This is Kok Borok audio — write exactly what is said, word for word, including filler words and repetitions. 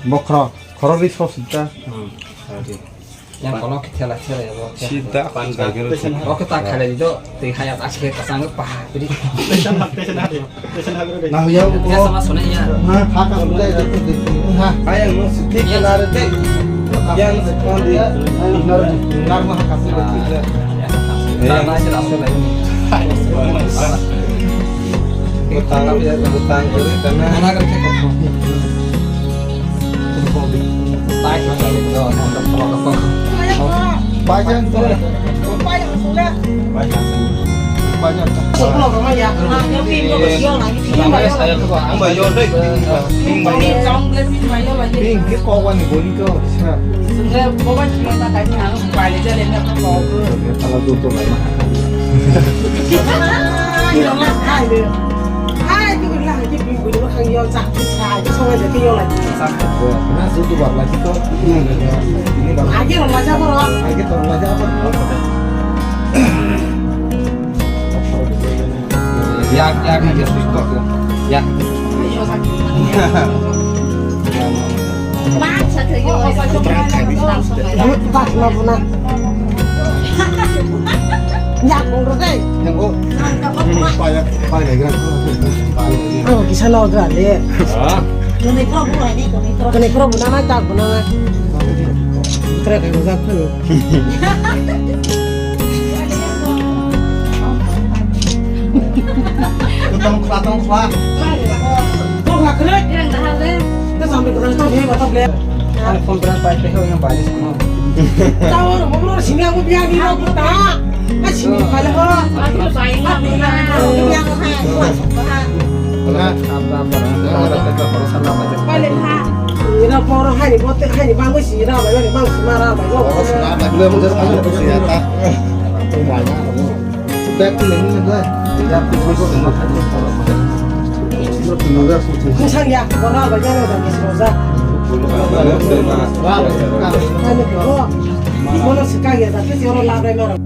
Bokhro, khoro ri sos ta. Hmm. Yang kolok thela thela ya, bo. Sida, pan jaga ro. Oke, tak khala di do, tei haya tak khe kasang pa, tei. Nah, ya, ko. Ya, sama sona ya. Ha, ha, ka, udah, itu, itu, itu. Ha. Ayang no siti ya, kenara de. Yang sekondi. Nar, nar mah kasih. Ya, ya. Sama sih langsung lagi. Utang, utang, karena. Bajan to. Bajan. Ang ba yo dai. Ping ke ko wani goli ko. Tala tu tu lai ma. Hai, tu lah, hai, tu bini bini makhang yo, chak, chak, chak, chak, chak, yo lai. Chak, na, su tu bak lai, tu. Ini bak. Age rong laja ko ro. Age to laja ko. Yak, yak, yak, yak, yak. Yak. Ang kisa logra le. Kene kro buna na tak buna na. Kre kre jak phun. Tong khla, tong khla. Tong khla kre. Yang dah le. Kita sampai kurang tong he batok le. Ang phone kurang pai pe ho yang bai. Tahu, umur sini aku biar di rumah kita. Asini kala ho. Aku bai nggak pernah. Yang hai. Wah, suka. Wala, am, am, am, am, am, am, am, am, am, am, am. Wala ha. Ira poro hai ni bote hai ni bangwi si ira bai ni bang si mara bai. Poro si mara bai. Bule bule bule bule si ata. Bai na. Back to me, bule. Kusang ya, poro bai ya na da kis roza. Ani ko. Mono sika ya da kis oro la bai mara.